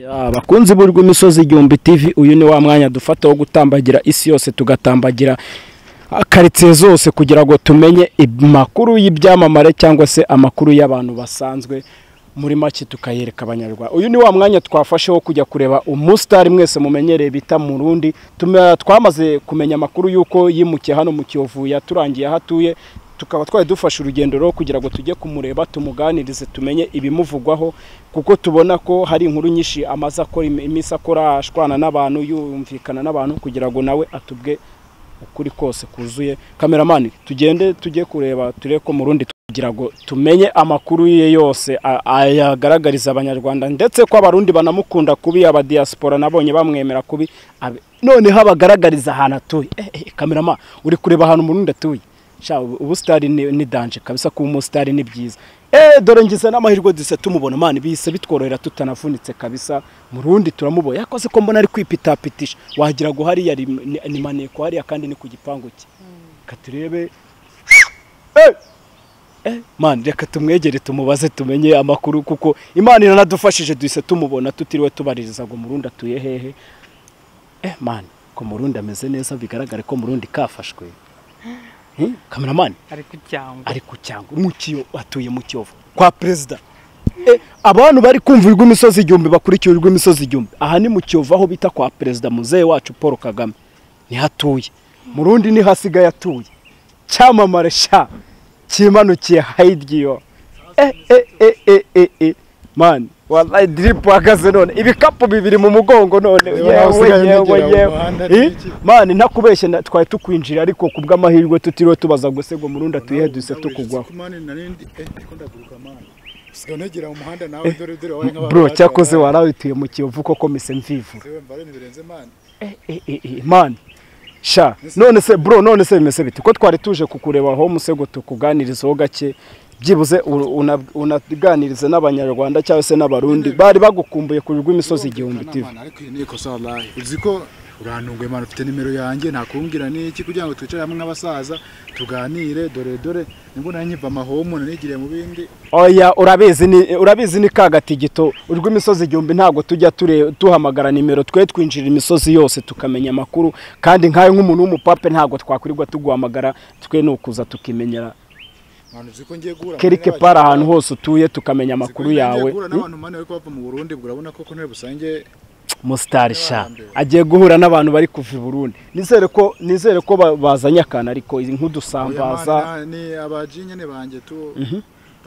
Abakunzi b'urw'imisozi igihumbi TV, uyu ni wa mwanya dufata wo gutambagira isi yose, tugatambagira karitsiye zose kugira ngo tumenye amakuru y'ibyamamare cyangwa se amakuru y'abantu basanzwe, muri make tukayereka Abanyarwanda. Uyu ni wa mwanya twafashe wo kujya kureba umusitari mwese mumenyereye bita Murundi. Twamaze kumenya amakuru y'uko yimukiye hano mu Kiyovu, yaturangiye aho atuye, tukaba twari dufashe urugendo rwo kugira ngo tujye kumureba, tumuganirize, tumenye ibimuvugwaho, kuko tubona ko hari inkuru nyinshi amaze akora iminsi akora ashwana n'abantu, yumvikana n'abantu, kugira ngo nawe atubwe ukuri kose kuzuye. Kameramani, tugende tujye kureba turebe ko Murundi, kugira ngo tumenye amakuru ye yose ayagaragariza Abanyarwanda, ndetse ko Abarundi banamukunda kubi, aba diaspora nabonye bamwemera kubi, noneho abagaragariza ahantu atuye. Kamerama, uri kureba ahantu Murundi atuye. Sha, ubusitari ni danger kabisa, kuba umusitari ni byiza. Dore ngize n'amahirwe duse tumubona, man, bise bitworohera tutanavunitse kabisa. Murundi turamubonye, yakoze ko mbona ari kwipitapitisha, wagira ngo hariya ni maneko hariya, kandi ni ku gipangu cye. Katurebe. Man, reka tumwegere tumubaze tumenye amakuru, kuko Imana iranadufashije duhise tumubona tutiriwe tubaririza ngo Murundi atuye hehe. Man, ko Murundi ameze neza, bigaragare ko Murundi kafashwe. Cameraman ari ku cyangwa ari ku cyangwa mu Kiyovu, atuye mu Kiyovu kwa president. Abantu bari kumva urw'imisozi igihumbi bakurikiye urw'imisozi igihumbi, aha ni mu Kiyovu aho bita kwa president muzehe wacu Paul Kagame, niho atuye. Murundi niho asigaye atuye, cyamamare sha kimanukiye haidgiyo. Man, wallahi drip ahagaze none ibikapu bibiri mu mugongo none. Yewe man, ntakubeshye twari tukwinjira, ariko kubw'amahirwe tutiriwe tubaza ngo se ngo Murundi atuye duse tukugwaho. Bro, cyakoze warawituye mu Kiyovu koko mise mvivura. Man, sha none se bro, none se bimeze bite ko twari tuje kukureba aho musego tukuganirizaho gake, byibuze unaganirize n'Abanyarwanda cyangwa se n'Abarundi bari bagukumbuye ku rw'imisozi igihumbi TV. Ariko iyi ni ikosa wallahi, uzi ko urantunguye man, ufite nimero yanjye ntakumbwira niki kugira ngo twicare hamwe nk'abasaza tuganire, dore dore nibwo nanyiva amahomo nanigiriye mu bindi. Oya, urabizi ni kagatigito urw'imisozi igihumbi, ntago tujya tuhamagara nimero, twe twinjira imisozi yose tukamenya amakuru, kandi nkayo nk'umuntu w'umupape ntago twakwirirwa tuguhamagara, twe nukuza tukimenyera kereke para ahantu hose utuye tukamenya amakuru yawe. Musitari sha agiye guhura n'abantu bari kuva i Burundi, nizere ko bazanye akana, ariko nk'udusambaza ni abaji nyene banje tu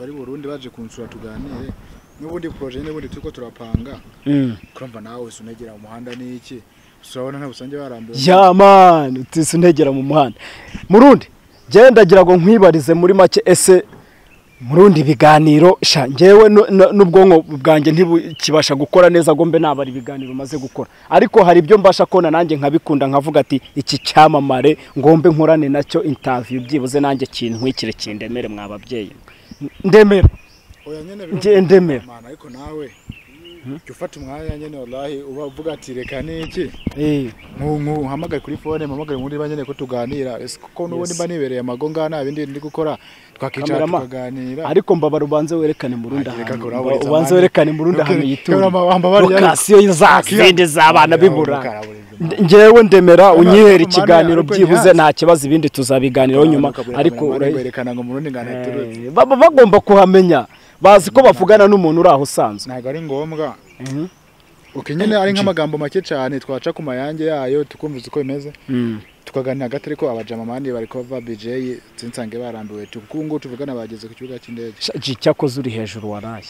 bari Burundi baje kunsura tuganire n'ubundi projet n'ubundi turiko turapanga. Kurumva nawe usunegera mu muhanda n'iki, urabona nta busange barambiwe. Ya man, utisunegera mu muhanda. Murundi, genda gira ngo nkwibarize muri make, ese Murundi ibiganiro sha ngewe n'ubwonko bwanjye ntibukibasha gukora neza ngo mbe nabara ibiganiro maze gukora, ariko hari ibyo mbasha kona nanjye nkabikunda, nkavuga ati iki cyamamare ngombe nkorane nacyo interview, byibuze nanjye kintwikire kindemere mwababyeyi. Ndemera. Oya nyene ndemera. Ariko nawe ufata umwanya nyene wallahi uba uvuga ati reka niki nkuhamagaye kuri phone, mpamagaye muri banyene ko tuganira, kuko nubundi mba nibereye amago ngana bindi ndi gukora, twakicara tukaganira. Ariko mbabara ubanze werekane Murundi ahantu, ubanze werekane Murundi ahantu yituye lokasiyo y'izindi z'abana bibura. Ngewe ndemera unyihera ikiganiro byibuze nta kibazo, ibindi tuzabiganiraho nyuma, ariko werekana ngo Murundi ngana turutse baba bagomba kuhamenya, bazi ko bavugana n'umuntu uri aho usanzwe. Ntabwo ari ngombwa. Okay, nyine ari nk'amagambo make cyane twaca ku mayange yayo tukumviza uko bimeze, tukaganira gato, ariko abajama mandi bari kuva BJ sinsange barambiwe tukungu tuvugana bageze ku kibuga cy'indege. Cyakoze uri hejuru waraye,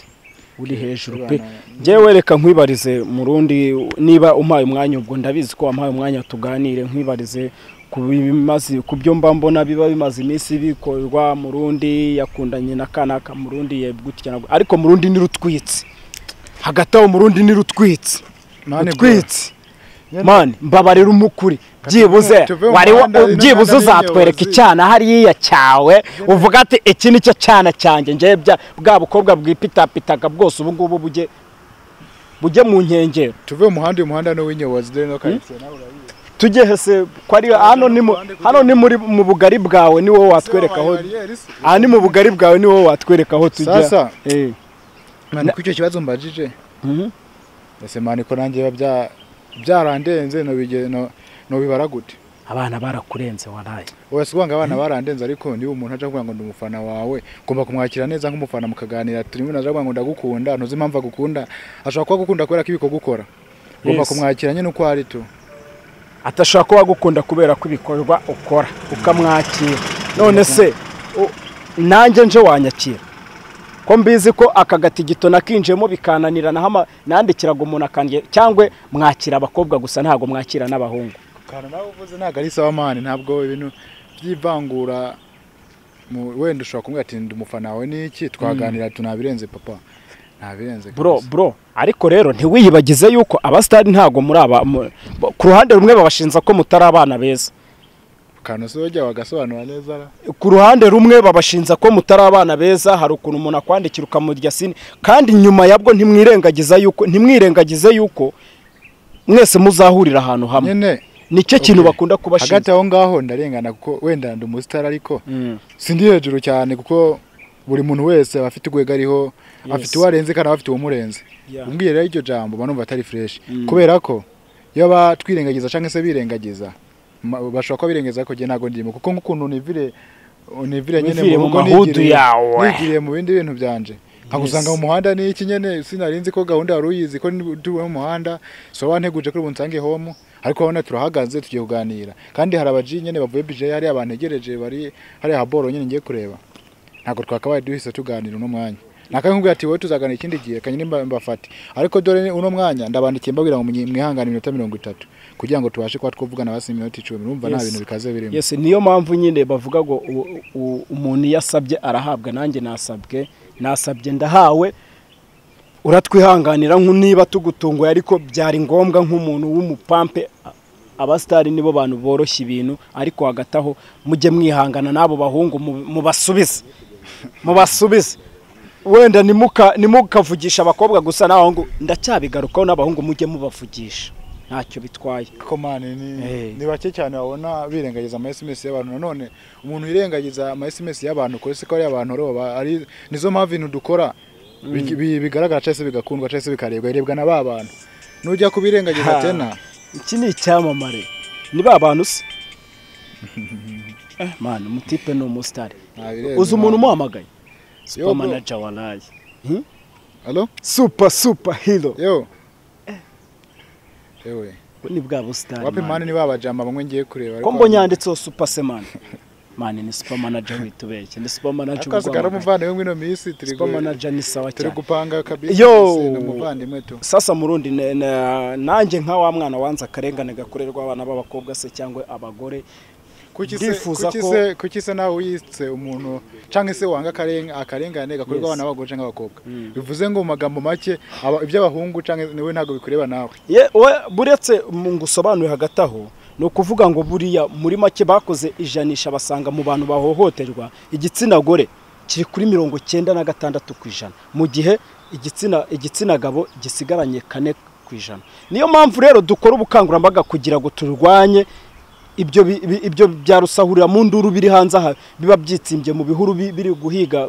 uri hejuru pe. Ngewe reka nkwibarize Murundi, niba umpaye umwanya, ubwo ndabizi ko wampaye umwanya tuganire, nkwibarize ku byo mba mbona biba bimaze iminsi bikorwa. Murundi yakundanye na kanaka, Murundi yegutya, ariko Murundi ni rutwitsi hagati aho, Murundi ni rutwitsi rutwitsi man, mbabarira umukuri byibuze wari byibuze uzatwereka icyana hariya cyawe uvuga ati iki nicyo cyana cyanjye, ngiye bwa bukobwa bwipitapitaga bwose ubu ngubu bujye mu nkengero, tuve mu muhanda, umuhanda no w'inyobozi dore no karitsiye nawe urabizi. Tujye hese ko ari hano ni hano ni muri mu bugari bwawe, ni wowe watwereka aho, aha ni mu bugari bwawe, ni wowe watwereka aho tujya. Sasa man, kucyo kibazo mbajije Ese man ko nanjye byarandenze no bibara gute? Abana barakurenze waraye. Oya si ngo abana barandenze, ariko niba umuntu aje kuvuga ngo ndi umufana wawe, ugomba kumwakira neza nk'umufana mukaganira. Turimo naje kuvuga ngo ndagukunda, ntuzi impamvu agukunda, ashobora kuba agukunda kubera ko ibikorwa ukora. Ugomba kumwakira nyine uko ari tu. Atashobora kuba agukunda kubera ko ibikorwa ukora, ukamwakira. None se nanjye nje wanyakira? Ko mbizi ko aka gatigito nakinjemo bikananira nandikiraga umuntu akanjye, cyangwa mwakira abakobwa gusa ntago mwakira n'abahungu? Kana nawe uvuze ntago ari sawa man, ntabwo ibintu by'ivangura. Wenda ushobora kumubwira ati ndi umufana wawe n'iki, twaganira tunabirenze papa, ntabirenze bro. Ariko rero ntiwiyibagize yuko abastari ntago muri aba ku ruhande rumwe babashinza ko mutari abana beza. Kana so jya wagasobanura neza. Ku ruhande rumwe babashinza ko mutari abana beza, hari ukuntu umuntu akwandikira ukamurya sini, kandi nyuma yabwo ntimwirengagize yuko mwese muzahurira ahantu hamwe. Nicyo kintu bakunda kubashinza. Hagati aho ngaho ndarengana kuko wenda ndi umustar, ariko sindi hejuru cyane kuko buri muntu wese aba afite urwego ariho, afite uwarenze kandi afite uwamurenze. Umbwiye rero iryo jambo banumva atari fresh, kubera ko iyo batwirengagiza cyangwa se birengagiza bashobora kuba birengeza ko je ntago ndimo, kuko nk'ukuntu nivire nyene mu rugo nigiriye mu bindi bintu byanje, nkagusanga mu muhanda n'iki nyene sinarinzi ko gahunda wari uyizi ko tuwe mu muhanda, so wanteguje kuri bunsange home, ariko abona turahagaze tugiye kuganira. Kandi hari abaji nyene bavuye BJ, hari abantu egereje bari hari haboro nyene ngiye kureba, ntago twakabaye duhise tuganira uno mwanya. Nakakubwira ati wowe tuzaganira ikindi gihe kanyine mbafate, ariko dore uno mwanya ndabandikiye mbabwira ngo mwihangane iminota 30 kugira ngo tubashe kuba twavugana basi iminota 10. Urumva nta bintu bikaze birimo. Yes, niyo mpamvu nyine bavuga ngo umuntu yasabye arahabwa. Nanjye nasabye ndahawe, uratwihanganira niba tugutunguye, ariko byari ngombwa nk'umuntu w'umupampe. Abastari nibo bantu boroshya ibintu, ariko hagati aho mujye mwihangana n'abo bahungu mubasubize. Wenda nimukavugisha abakobwa gusa n'abahungu, ndacyabigarukaho n'abahungu mujye mubavugisha, ntacyo bitwaye. Ko man ni bake cyane babona birengagiza ama SMS y'abantu. Nanone umuntu wirengagiza ama SMS y'abantu ko se ko ari abantu roba ari nizo mpamvu ibintu dukora bigaragara cyane se bigakundwa cyane se bikarebwa irebwa na ba bantu. Nujya kubirengagiza tena iki ni icyamamare ni ba bantu se. Man umutipe ni umustar. Uzi umuntu umuhamagaye? Super manager walayi. Hello? Super hero. Yo. Ewe. Ni bwa bustar. Wapi man ni babajamba bamwe ngiye kureba. Ko mbonye yanditseho super se man. Man ni super manager witubeke. Ni super manager. Akazi karamuvandimwe mwino minsi turi. Super manager ni sawa cyane. Turi gupanga kabisa n'umuvandimwe tu. Sasa murundi nanjye nka wa mwana wanza akarengane gakorerwa abana b'abakobwa se cyangwa abagore. Kuki se nawe uyitse umuntu cyangwa se wanga akarengane gakorerwa abana b'abagore cyangwa abakobwa, bivuze ngo mu magambo make iby'abahungu cyangwa niwe ntago bikureba nawe. Buretse ngusobanuye hagati aho, ni ukuvuga ngo buriya muri make bakoze ijanisha basanga mu bantu bahohoterwa igitsina gore kiri kuri 96% mu gihe igitsina gabo gisigaranye 4%. Niyo mpamvu rero dukora ubukangurambaga kugira ngo turwanye ibyo byarusahurira mu nduru biri hanze aha, biba byitsimbye mu bihuru biri guhiga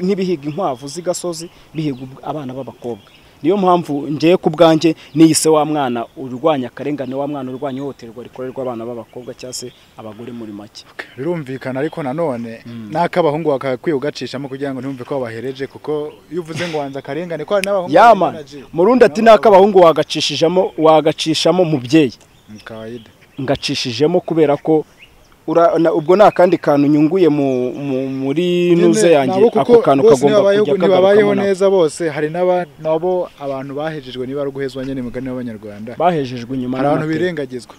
nk'ibihiga inkwavu z'igasozi bihiga abana b'abakobwa. Niyo mpamvu ngiye ku bwanjye niyise wa mwana urwanya akarengane, wa mwana urwanya ihohoterwa rikorerwa abana b'abakobwa cyangwa se abagore muri make. Birumvikana, ariko nanone n'akabahungu bakakwiye ugacishamo kugira ngo ntumve ko babahereje, kuko iyo uvuze ngo wanza akarengane ko hari n'abahungu. Yama murundi ati n'akabahungu wagacishamo mubyeyi. Kawaida ngacishijemo kubera ko ubwo nta kandi kantu nyunguye muri nuze yanjye, ako kantu kagomba kujya kagaruka neza bose. Hari nabo abantu bahejejwe niba ari guhezwa nyene mugani w'abanyarwanda, bahejejwe inyuma hari abantu birengagizwa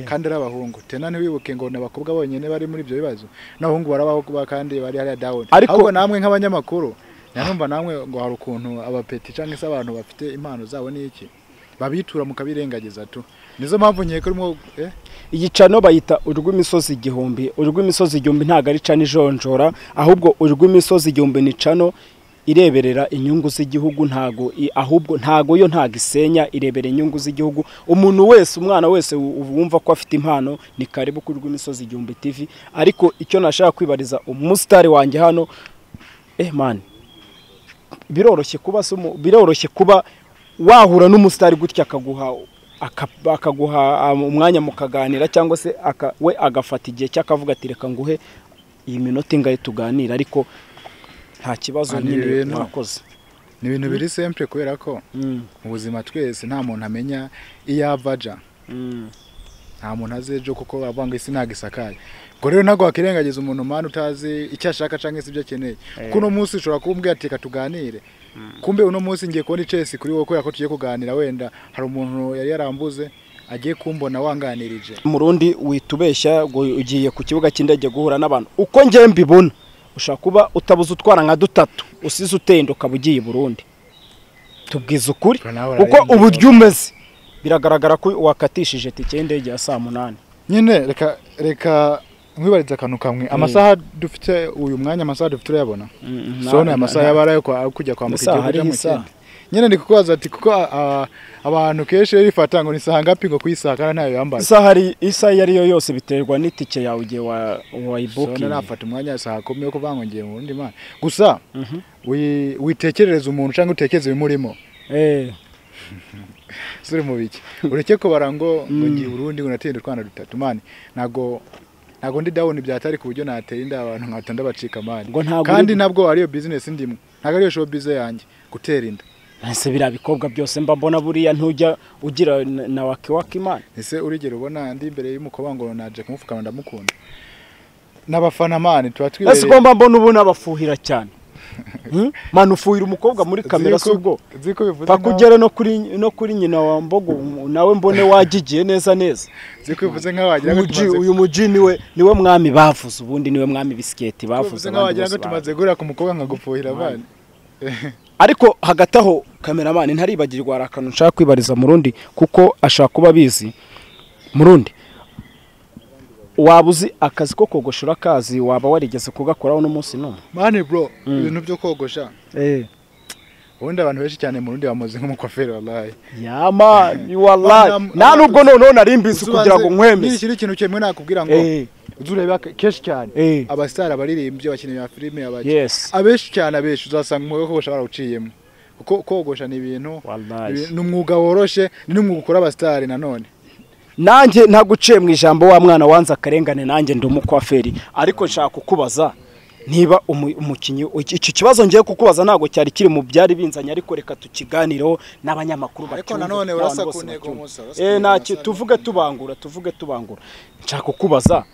kandi ari abahungu. Tena ntiwibuke ngo n'abakobwa bonyene bari muri ibyo bibazo, n'abahungu barabaho kuba kandi bari hariya down. Ahubwo namwe nk'abanyamakuru nanumva namwe ngo hari ukuntu abapeti cyangwa se abantu bafite impano zabo n'iki babitura mukabirengagiza tu. Nizo mpamvu nkeka urimo iyi cano bayita urw'imisozi igihumbi. Urw'imisozi igihumbi ntago ari cano ijonjora, ahubwo urw'imisozi igihumbi ni cano ireberera inyungu z'igihugu, ntago ahubwo ntago yo ntago isenya, irebera inyungu z'igihugu. Umuntu wese, umwana wese wumva ko afite impano ni karibu kuri Rw'imisozi Igihumbi TV. Ariko icyo nashaka kwibariza umusitari wanjye hano, man, biroroshye kuba Wahura n'umusitari gutya akaguha umwanya mukaganira, cyangwa se we agafata igihe cy'akavuga ati reka nguhe iyi minota ingahe tuganira, ariko nta kibazo nyine mwakoze. Ni ibintu biri simple kubera ko mu buzima twese nta muntu amenya iyo ava aja, nta muntu azi ejo kuko bavuga ngo isi ntabwo isakaye. Ubwo rero ntabwo wakirengagiza umuntu mani utazi icyo ashaka cyangwa se ibyo akeneye, kuko uno munsi ushobora kumbwira ati reka tuganire, kumbe uno munsi ngiye kubona icesi kuri wowe kubera ko tugiye kuganira, wenda hari umuntu yari yarambuze agiye kumbona wanganirije. Murundi witubeshya ngo ugiye ku kibuga cy'indege guhura n'abantu, uko ngiye mbibona ushaka kuba utabuze utwara nka dutatu usize utenda ukaba ugiye i Burundi. Tubwize ukuri kuko uburyo umeze biragaragara ko wakatishije tike y'indege ya saa 8. Nyine reka nkwibariza akantu kamwe, amasaha dufite uyu mwanya, amasaha dufite urayabona? So ni amasaha yabara yo kujya kwambuka igihugu cyo mu kindi. Nyine ndi kukubaza ati kuko abantu kenshi rifata ngo ni saha ngapi ngo kuyisaha kandi ntayo yambaye. Isaha hari isaha iyo ariyo yose biterwa n'itike yawe ugiye wayibukinga. So nafata umwanya saha 10 yo kuvuga ngo ngiye mu Burundi man. Gusa witekerereza umuntu cyangwa utekereze ibimurimo. Suri mu biki. Ureke kubara ngo ngiye Burundi ngo natende utwana dutatu man. Ntago ndi down byatari ku buryo nateye inda abantu nkata ndabacika man. Kandi ntabwo ariyo business ndimo. Ntago ariyo show business yanjye gutera inda. Ese biriya bikobwa byose mba mbona buriya ntujya ugira na waki man. Ese urigera ubona ndi imbere y'umukobwa ngo naje kumufukama ndamukunda. N'abafana man tuba twibereye. Ese mba mbona ubu nabafuhira cyane. Man ufuhira umukobwa muri kamera subwo. Pakugera no kuri nyina wa Mbogo nawe mbone wagigiye neza neza. Ziko bivuze nka wagira ngo tumaze. Uyu muji niwe mwami bavuze, ubundi niwe mwami bisiketi bavuze. Nka wagira ngo tumaze gura ku mukobwa nkagufuhira man. Ariko hagati aho cameraman ntaribagirwa hari akantu nshaka kwibariza Murundi kuko ashaka kuba bizi. Murundi, waba uzi akazi ko kogosha urakazi, waba warigeze kugakoraho n'umunsi n'umwe? Mani bro, ibintu byo kogosha ubundi abantu benshi cyane Murundi bamuzi nk'umukwaferi wallahi. Ya man, wallahi nta nubwo noneho nari mbizi kugira ngo nkwemeze. Ni ikintu kimwe nakubwira ngo uzureba kenshi cyane abasitari abaririmbyi abakinnyi ba filime abaje abenshi cyane abenshi uzasanga umwuga wo kogosha barawuciyemo, kuko kogosha ni ibintu ni umwuga woroshe, ni n'umwuga ukora abasitari nanone. Nanjye ntaguciye mu ijambo wa mwana wanze akarengane, nanjye ndi umukwaferi, ariko nshaka kukubaza niba umukinnyi iki kibazo ngiye kukubaza ntago cyari kiri mu byari binzanye, ariko reka tukiganireho n'abanyamakuru bacyumva. Ariko nanone urasa ku ntego Musa. Nta tuvuge tubangura. Nshaka kukubaza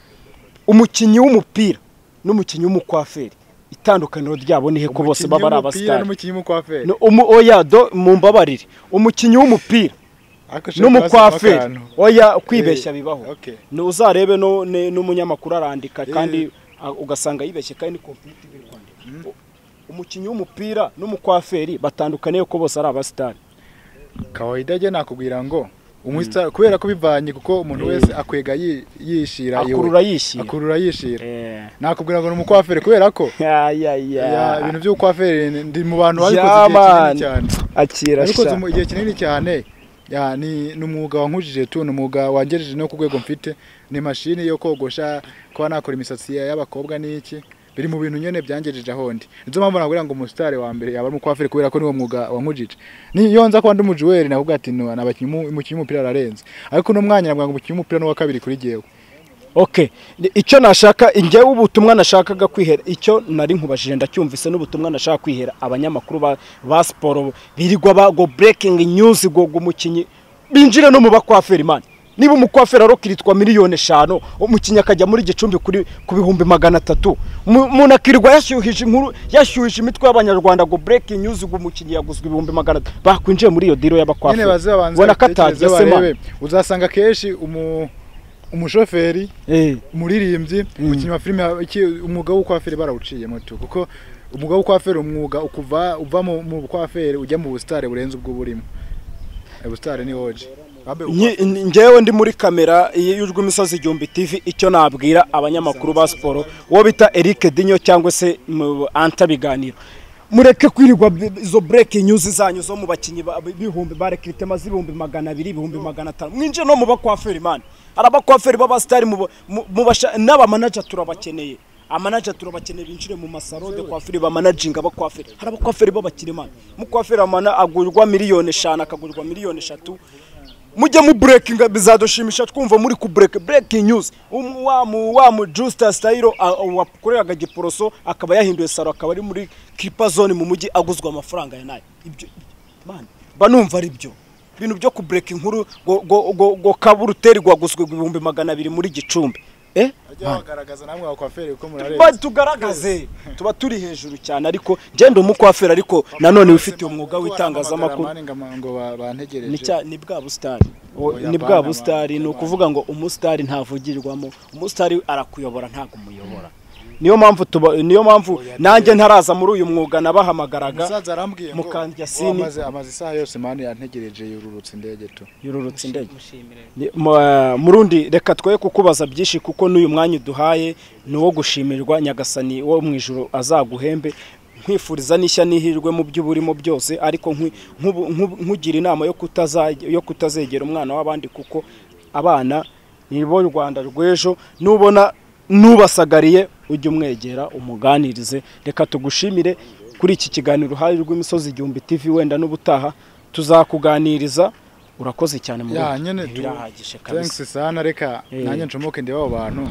umukinnyi w'umupira n'umukinnyi w'umukwaferi itandukaniro ryabo ni he ko bose baba ari abasitari? N'umukinnyi w'umukwaferi oya do mumbabarire, umukinnyi w'umupira n'umukwaferi oya kwibeshya bibaho. Uzarebe n'umunyamakuru arandika kandi ugasanga yibeshye kandi ni computer iri kwandika. Umukinnyi w'umupira n'umukwaferi batandukaniye ko bose ari abasitari. Kawaida je nakubwira ngo umusitari kubera ko bivanye kuko umuntu wese akwega yishira akurura yishira. Nakubwira ngo n'umukwaferi kubera ko ibintu by'ukwaferi ndi mu bantu babikoze igihe kinini cyane. Akira sha. Igihe kinini cyane. Ya ni umwuga wankujije tu, umwuga wangejeje no ku rwego mfite, ni mashini yo kogosha kuba nakora imisatsi y'abakobwa n'iki biri mu bintu nyene byangejeje aho ndi. Nizo mpamvu nakubwira ngo umusitari wa mbere yaba umukwaferi kubera ko niwo mwuga wankujije. Ni iyo nza kuba ndi umujuweri nakubwira ati no nabakinnyi umukinnyi w'umupira ararenze, ariko no mwanya nabwo ngo umukinnyi w'umupira no wa kabiri kuri jewe. Okay, icyo nashaka ingewe ubutumwa nashakaga kwihera, icyo nari nkubajije ndacyumvise n'ubutumwa nashaka kwihera abanyamakuru ba siporo birirwa ba go breaking news go umukinyi binjire no mu bakwaferi man. Niba umukwaferi arokiritwa miliyoni 5 umukinyi akajya muri Gicumbi kuri ku 300,000, umuntu akirirwa yashyuhije inkuru yashyuhije imitwe y'abanyarwanda go breaking news go umukinyi yaguzwe 300,000, bakwinjiye muri iyo diro y'abakwaferi. Bona katagiye se uzasanga keshi umushoferi, umuririmbyi, umukinnyi wa filime, umwuga w'ukwaferi barawuciyemo tu, kuko umwuga w'ukwaferi umwuga ukuva uva mu bukwaferi ujya mu busitari burenze ubwo burimo. Ubusitari ni hoje. Njyewe ndi muri kamera y'Ijwi Imisozi Igihumbi TV, icyo nabwira abanyamakuru ba siporo uwo bita Eric Dinyo cyangwa se Anta Biganiro, mureke kwirirwa izo breaking news zanyu zo mu bakinyi bihumbi barekritema z'ibihumbi 200 ibihumbi 500, mwinje no mu bakwaferi man. Arabakwaferi b'abasitari mu n'aba manager turabakeneye. Amanager turabakeneye binjire mu masaro de coiffure, bamanaginga abakwaferi. Hari abakwaferi b'abakire man, mukwaferi amana agurwa 5 miliyoni, akagurwa 3 miliyoni. Mujye mu breaking, bizadushimisha twumva muri ku break, breaking news. Wa mu Justa Style wakoreraga Giporoso akaba yahinduye salon, akaba ari muri Clipper Zone mu mujyi, aguzwa amafaranga ya nayo. Ibyo man ba numva ari byo ibintu byo ku break inkuru ngo kaburuteri gwaguzwe 200,000 muri Gicumbi. Bajya bagaragaza namwe abakwaferi uko Ba murarenze. Tugaragaze tuba turi hejuru cyane, ariko ngenda umukwaferi, ariko nanone wifitiye umwuga w'itangazamakuru. Mani ngo bantegereje. Ni bwa busitari. Oya, Ni bwa bana, busitari. bana. Ni ukuvuga ngo umusitari ntavugirwamo, umusitari arakuyobora, ntabwo umuyobora. Niyo mpamvu tuba, niyo mpamvu nanjye ntaraza muri uyu mwuga nabahamagaraga. Umusaza arambwiye ngo Mukandya ngo sini. Amaze isaha yose mani yantegereje, yururutse indege tu. Yururutse indege. Mushimire. Murundi, reka twe kukubaza byinshi kuko n'uyu mwanya uduhaye ni uwo gushimirwa. Nyagasani wo mu ijuru azaguhembe. Nkwifuriza n'ishya n'ihirwe mu byo urimo byose, ariko nkugira inama yo kutazegera umwana w'abandi, kuko abana ni bo Rwanda rw'ejo. Nubona nubasagariye ujye umwegera umuganirize. Reka tugushimire kuri iki kiganiro uhaye Rw'Imisozi Igihumbi TV. Wenda n'ubutaha tuzakuganiriza. Urakoze cyane mu Ya nyene tu. Birahagije kabisa. Thanks sana, reka nanjye ncomoke ndeba abo bantu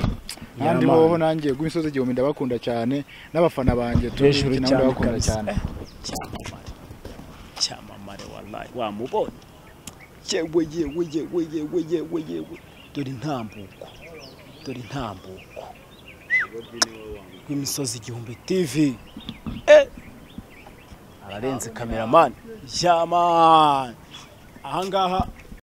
nandi Man. Boho nanjye Rw'Imisozi Igihumbi ndabakunda cyane, n'abafana banjye tu Hejuru nabo cyane ndabakunda kabisa. cyane. Cyamamare, cyamamare, wallahi wamubonye. Yewe yewe yewe yewe yewe yewe, dore intambuko, dore intambuko Rw'Imisozi Igihumbi TV. Ararenze kameramani, yaman. Ahangaha